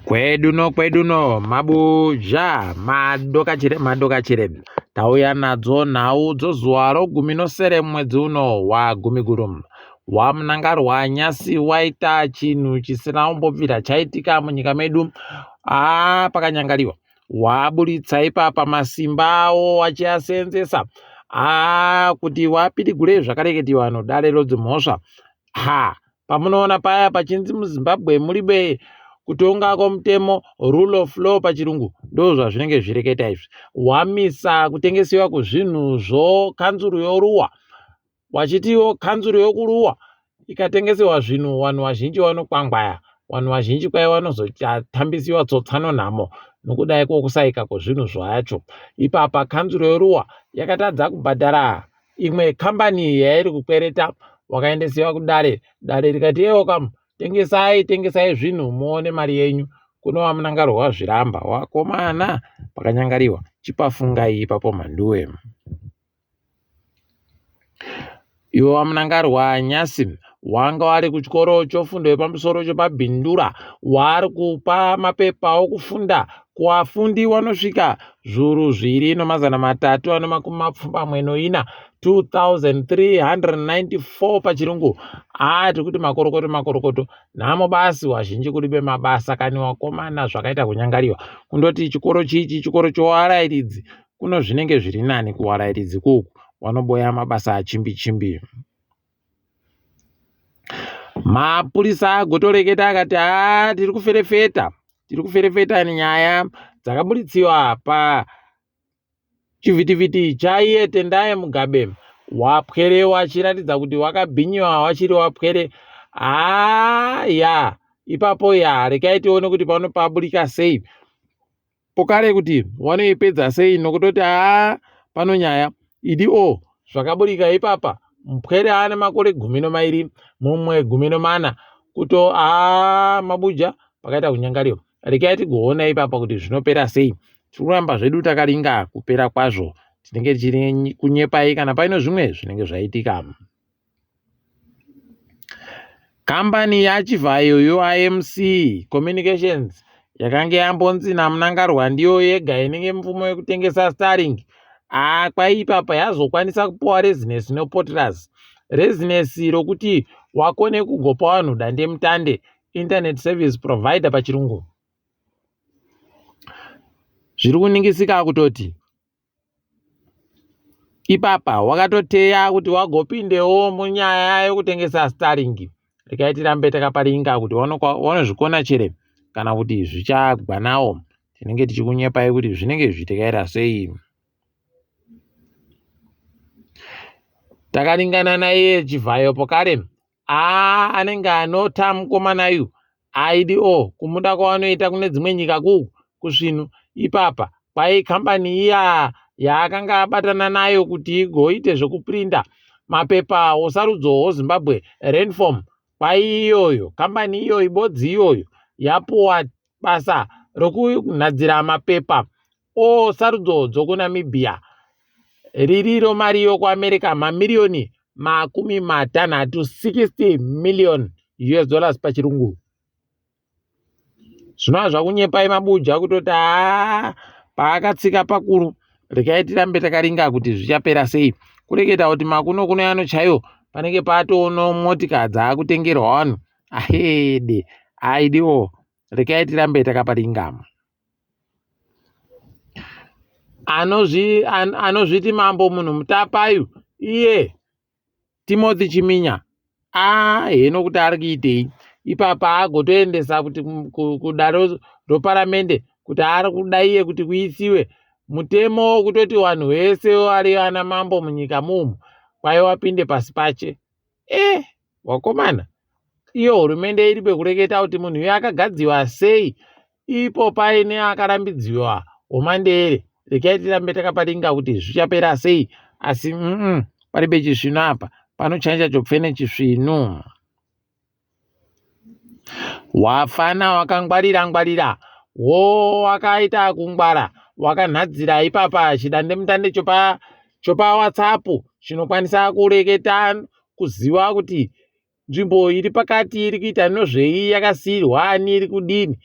Kwedu no kwedu no mabuja madokachire madokachire tauya nadzo nhau dzozuva rogumi nosere mwedzi uno wagumiguru wamunangarwa nyasi waita chinhu chisina kumbobvira chaitika munyika medu aa pakanyangariwa waburitsa ipapa masimba awo wachiaseenzesa aa kuti wapidigure zvakareketiwa nodare rodzimhosva ha pamunoona paya pachinzi muzimbabwe muribe kutonga kwomutemo rule of law pachirungu ndo zvazvinenge zvireketa izvi wamisa kutengesiwa kwezvinhu zvo kanzuru yoruwa wachitiwo kanzuru yokuruwa ikatengesewa zvinhu vanhu vazhinji vanokwangwaya vanhu vazhinji kwai vanozotambisiwa tsotsano nhamo nokudai kwokusaika kwezvinhu zvacho ipapa kanzuru yoruwa yakatadza kubhadhara imwe kambani yairi kukwereta wakaendesiwa kudare dare rikati ewo kam tengesai tengesai zvinhu muone mari yenyu kuno vamunangarwa wazviramba wakomana pakanyangariwa chipafungai ipapo mhanduwe Ivo VaMnangarwa nyasi wanga wari kuchikoro chofundo yepamusoro chepaBindura waari kupa mapepa okufunda kuvafundi wanosvika zvuru zviri nomazana matatu ane makumi mapfumbamwe noina 2394 pachirungu haa tiri kuti makorokoto makorokoto nhamo basi wazhinji kuribe mabasa kani wakomana zvakaita kunyangariwa kundoti chikoro chichi chikoro chowarairidzi Kuno zvinenge zviri nani kuwarairidzi kuku wanoboya mabasa achimbi chimbi. Mapurisa agotoreketa akati haa tiri kuferefeta tiri kuferefeta nyaya dzakaburitsiwa pa chivhitivhiti chaiye Tendai Mugabe wapwere wachiratidza kuti wakabhinyiwa wachiri wapwere haa ya ipapo ya rekai tione kuti pano paburika sei Pokare kuti wanoipedza sei nokutoti haa pano nyaya idi o zvakaburika ipapa mupwere ane makore gumi nomairi mumwe gumi nomana kuto haa mabuja pakaita kunyangariwa rekai tigoona ipapa kuti zvinopera sei tiri kuramba zvedu takaringa kupera kwazvo tinenge tichiri kunyepai kana paino zvimwe zvinenge zvaitika Kambani yaChivhayo UIMC Communications yakange yambonzi naMnangarwa ndiyo yega inenge mvumo yekutengesa Starlink. Haa kwaipapa yazokwanisa kupuwa rezinesi nePotraz. Rezinesi rokuti wakone kugopa vanhu dandemutande, internet service provider pachirungu. Zviri kuningisika kutoti Ipapa wakatoteya kuti wagopindewo munyaya yokutengesa Starlink. Regai tirambe takaparinga kuti wanozvikona chere kana kuti zvichagwanawo. Tinenge tichikunyepai kuti zvinenge zvichitekaira sei. Takaringana naiye Chivhayo pokare Haa anenge anota mukomana yu aidi o kumuda kwavanoita kune dzimwe nyika kuku kusvinu ipapa kwai kambani iya yaakanga abatana nayo kuti igoite zvekuprinda mapepa osarudzo ozimbabwe renform kwai iyoyo kambani iyoyo ibodzi iyoyo yapuwa basa rokunhadzira mapepa o sarudzo dzokunamibia ririro mari yokuamerica mamiriyoni makumi matanhatu 60 million us dollars pachirungu zvinova zvakunyepai mabuja kutoti haa paakatsika pakuru regai tirambe takaringa kuti zvichapera sei kureketa kuti makuno kuno yano chaiwo panenge patoono motika dzaakutengerwa vanhu ahede aidiwo regai tirambe takaparingama anozvi an, anozviti mambo munhu mutapayu iye timothy chiminya a heno kuti ari kuitei ipapa agotoendesa kuti kudare roparamende kuti ari kuda iye kuti kuisiwe mutemo wokutoti vanhu vese vari vana mambo munyika mumu kwai wapinde pasi pache eh wakomana iyo hurumende iri pekureketa kuti munhu uyo akagadziwa sei ipo paine akarambidziwa homandere rekai tirambe takaparinga kuti zvichapera sei asi mm paribe chisvinu apa panochanja chopfene chisvinu wafana wakangwarira ngwarira wo wakaita kungwara wakanhadzira ipapa chidandemutande chopa chopa whatsapp chinokwanisa kureketa kuziva kuti nzvimbo iri pakati iri kuita nozvei yakasiirwa ani iri kudini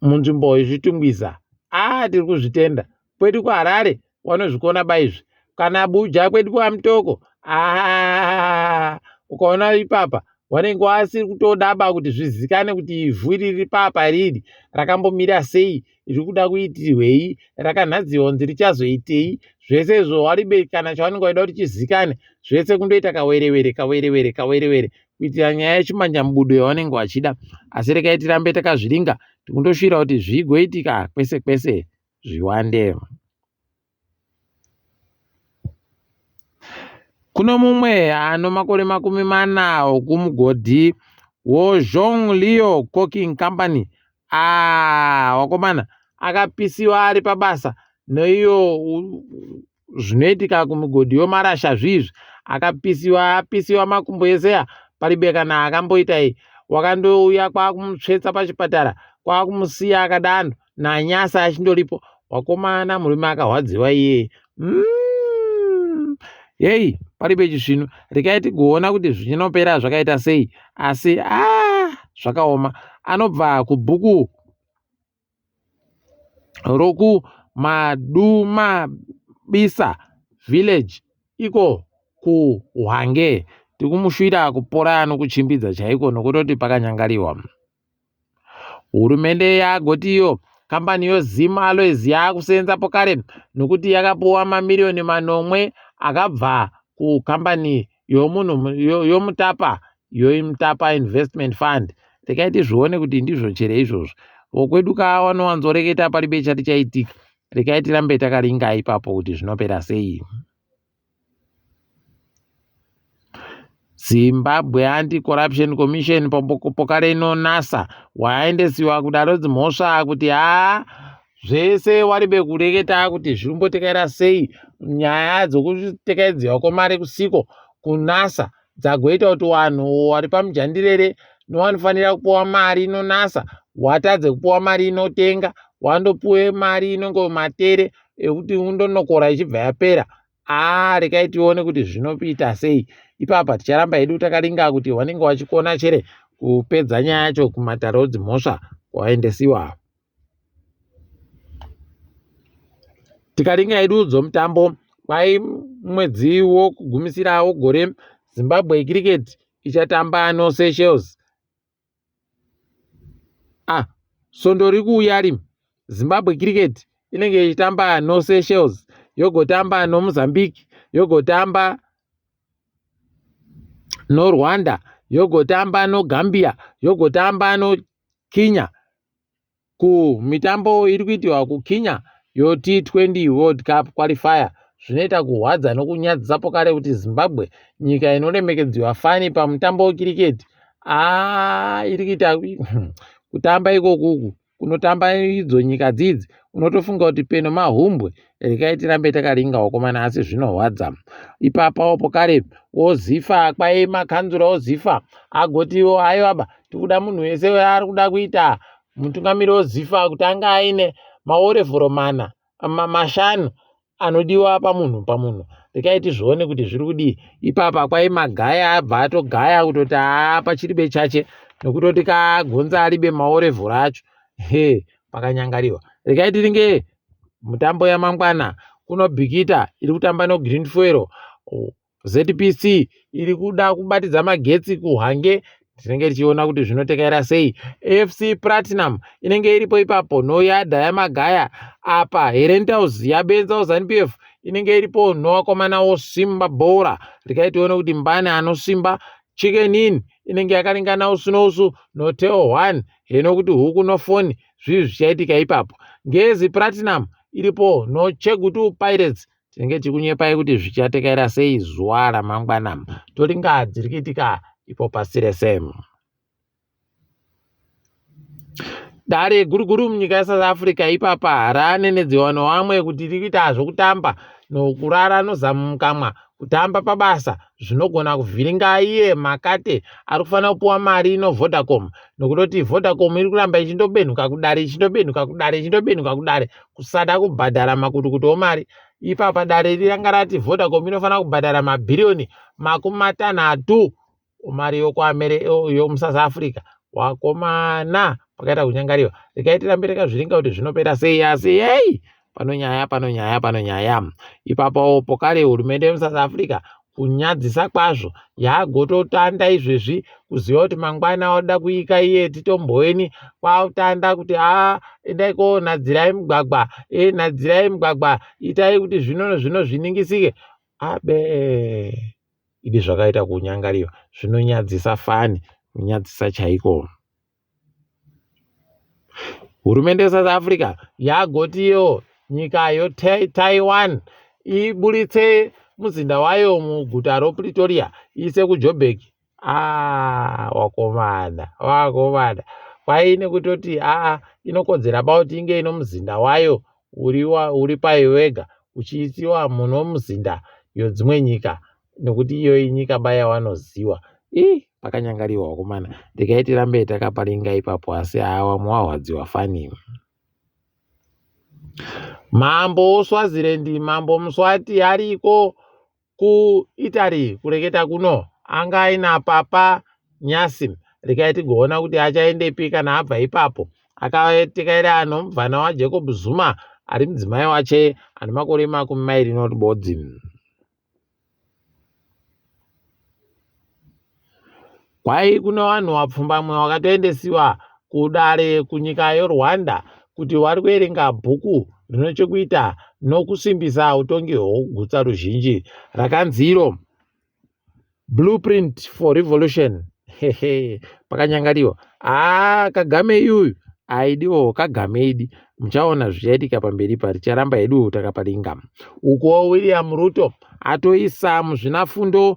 Munzvimbo yeChitungwiza. Aa tiri kuzvitenda. Kwedu kuHarare wanozvikona baizvi. Kana Buja kwedu kwaMutoko aa ukaona ipapa wanenge wasiri kutodaba kuti zvizikane kuti ivhu iri riri papa riri rakambomira sei riri kuda kuitirwei rakanhadziwa kunzi richazoitei zvese izvo waribe kana chavanenge vaida kuti chizikane zvese kundoita kawerewere kawerewere kawerewere kuitira nyaya yechimanjamubudo yavanenge vachida asi regai tirambe takazviringa tikundoshuvira kuti zvigoitika kwese kwese zviwande. Kuno mumwe ano makore 40 okumugodhi woZhong Leo Cooking Company ah, wakomana akapisiwa ari pabasa neiyo zvinoitika kumigodhi yomarasha zviizvi akapisiwa apisiwa makumbo ese paribe kana akamboita iyi wakandouya kwakumutsvetsa pachipatara kwakumusiya akadano nanyasa achindoripo wakomana murume akahwadziwa iyeye mm. Heyi paribe chisvinu rekai tigoona kuti zvinopera zvakaita sei asi a ah, zvakaoma anobva kubhuku rokuMadumabisa Village iko kuHwange. Tikumushuvira kupora nokuchimbidza chaiko nokutoti pakanyangariwa. Hurumende yagoti iyo kambani yoZim Alloys yakusenza pokare nokuti yakapuwa mamiriyoni manomwe akabva kukambani yomunhu yoMutapa yoMutapa Investment Fund. Regai tizvione kuti ndizvo chere izvozvo. Vokwedu ka vanowanzoreketa paribe chati chaitika. Regai tirambe takaringa ipapo kuti zvinopera sei. Zimbabwe Anti-Corruption Commission pokare ino NASA waendesiwa kudaro dzimhosva kuti haa zvese waribe kureketa kuti zviri kumbotekaira sei nyaya dzokutekaidziwa kwemari kusiko kunasa dzagoita kuti vanhu vari pamujandirere nowanofanira kupiwa mari inonasa watadze kupiwa mari inotenga wandopiwe mari inonge matere ekuti undonokora ichibva yapera aa rekai tione kuti zvinoita sei ipapa ticharamba hedu takaringa kuti wanenge wachikona chere kupedza nyaya yacho kumatare odzimhosva kwaendesiwa Tikaringa hedu dzomutambo kwai mwedzi wokugumisira wegore Zimbabwe Cricket ichatamba noSeychelles. Ah, svondo riri kuuya ri Zimbabwe Cricket inenge ichitamba noSeychelles yogotamba noMozambique yogotamba noRwanda yogotamba noGambia yogotamba noKenya Kumitambo iri kuitiwa kuKenya yoT20 World Cup Qualifier zvinoita kuhwadza nokunyadzisa pokare kuti Zimbabwe nyika inoremekedziwa fani pamutambo wekiriketi aa iri kuita kutamba ikokuku kunotamba idzo nyika dzidzi unotofunga kuti peno mahumbwe rekai tirambe takaringa wakomana asi zvinohwadza ipapawo pokare wozifa kwai makanzura ozifa agotiwo aiwaba tikuda munhu wese ari kuda kuita mutungamiri wezifa kuti ange aine maorevhoro mana mashanu anodiwa pamunhu pamunhu rekai tizvione kuti zviri kudii ipapa kwai magaya abva atogaya kutoti haa pachiribe chache nokutoti kagonza aribe maorevhoro acho he pakanyangariwa rekai tiringe mutambo yamangwana kuno bikita iri kutamba nogreen fuero ZPC iri kuda kubatidza magetsi kuHwange tinenge tichiona kuti zvinotekaira sei. FC Platinum inenge iripo ipapo noyadha yamagaya apa Herentals yabenza ZANU PF inenge iripo nowakomana wosimba bhora regai tione kuti mbani anosimba. Chicken Inn inenge yakaringana usu nousu noTel One heno kuti huku nofoni zvii zvichaitika ipapo. Ngezi Platinum iripo noChegutu Pirates Tinenge tichikunyepai kuti zvichatekaira sei zuva ramangwana. Toringa dziri kuitika ipo pasi rese. Dare guru guru munyika yeSouth Africa ipapa ranenedziwa nowamwe kuti riri kuita zvokutamba nokurara nozamu mukamwa kutamba pabasa zvinogona kuvhiringa iye Makate ari kufanira kupiwa mari noVodacom nokutoti Vodacom iri kuramba ichindobenhuka kudare ichindobenhuka kudare ichindobenhuka kudare kusada kubhadhara makutukutu omari ipapa dare iri ranga rati Vodacom inofanira kubhadhara mabhiriyoni 30 omari yomuSouth Africa wakomana. Pakaita kunyangariwa. Regai tirambe takazviringa kuti zvinopera sei asi hei pano nyaya pano nyaya pano nyaya. Ipapo pokare hurumende yemuSouth Africa kunyadzisa kwazvo yagototanda izvezvi kuziva kuti mangwana wada kuika iye titomboeni kwatanda kuti a endai konadzirai mugwagwa e nadzirai mugwagwa itai kuti zvino zvino zviningisike abe idi zvakaita kunyangariwa zvinonyadzisa fani kunyadzisa chaiko. Hurumende yeSouth Africa yagotiyo nyika yoTaiwan iburitse muzinda wayo muguta roPretoria iise kuJoburg. Ah, wakomana, wakomana. Kwaine kutoti aa inokodzera ba kuti inge ino muzinda wayo uri, uri payo wega uchiisiwa muno muzinda yodzimwe nyika nekuti iyo inyika ba yawanoziwa. Ii pakanyangariwa wakomana regai tirambe takaparinga ipapo asi haa wamwe wahwadziwa fani. Mambo woSwaziland Mambo Mswati ariko kuItaly kureketa kuno anga aina Papa Nyasi regai tigoona kuti achaendepi kana abva ipapo akatekaira nomubvana waJacob Zuma ari mudzimai wache ane makore 21. Kwai kune vanhu vapfumbamwe vakatoendesiwa kudare kunyika yoRwanda kuti vari kuerenga bhuku rine chekuita nokusimbisa utongi hwokugutsa ruzhinji rakanzi iro Blueprint for Revolution. Hehe, pakanyangariwa. Haa, Kagame iyuyu aidiwo Kagame idi. Muchaona zvichaitika pamberi pa ticharamba hedu takaparinga. Ukuwo William Ruto atoisa muzvinafundo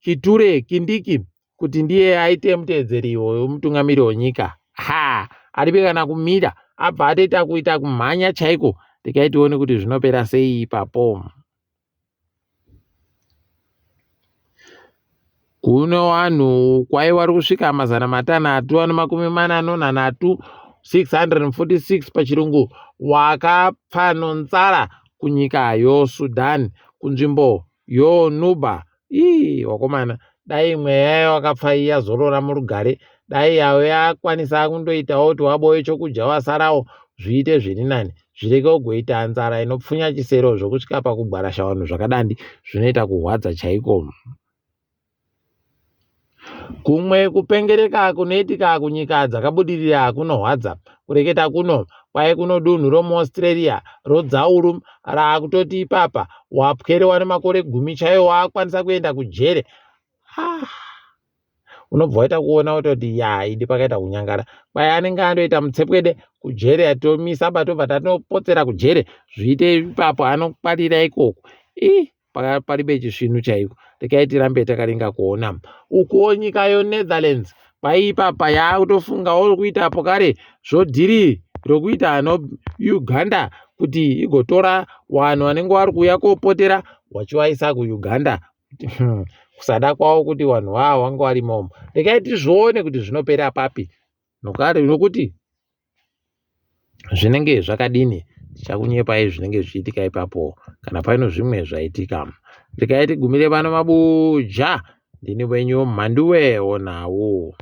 Kithure Kindiki kuti ndiye aite muteedzeri wemutungamiri wenyika. Ha, aripe kana kumira abva atoita kuita kumhanya chaiko. Regai tione kuti zvinopera sei ipapo. Kuno vanhu kwai vari kusvika 643 646 pachirungu wakapfa nonzara kunyika yoSudan kunzvimbo yoNuba. Ii wakomana dai mweya yawakapfa iyi yazorora murugare dai yave yakwanisa kundoitawo kuti waboye chokudya wasarawo zviite zviri nani zvirege kugoita nzara inopfunya chisero zvokusvika pakugwarasha vanhu zvakadandi zvinoita kuhwadza chaiko. Kumwe kupengereka kunoitika kunyika dzakabudirira kunohwadza. Kureketa kuno kwai kuno dunhu romuAustralia rodzauru raakutoti ipapa wapwere wane makore gumi chaiwo waakwanisa kuenda kujere. Ah. Unobva waita kuona wototi ya idi pakaita kunyangara. Kwai anenge andoita mutsepwede kujere atomisa batobva tatopotsera kujere zviite ipapo anokwarira ikoko. Ii paribe chisvinu chaiko rekai tirambe takaringa kuona ukuwo nyika yoNetherlands kwaiipapa yaakutofungawo kuita pokare zvodhiri rokuita noUganda kuti igotora vanhu vanenge vari kuuya kopotera vachivaisa kuUganda kusada kwavo kuti vanhu vavo vange varimomo rekai tizvione kuti zvinopera papi nokare nokuti zvinenge zvakadini tichakunyepai zvinenge zvichiitika ipapo kana paino zvimwe zvaitika regai tigumire pano mabuja ndini wenyu mhanduwe wonawo.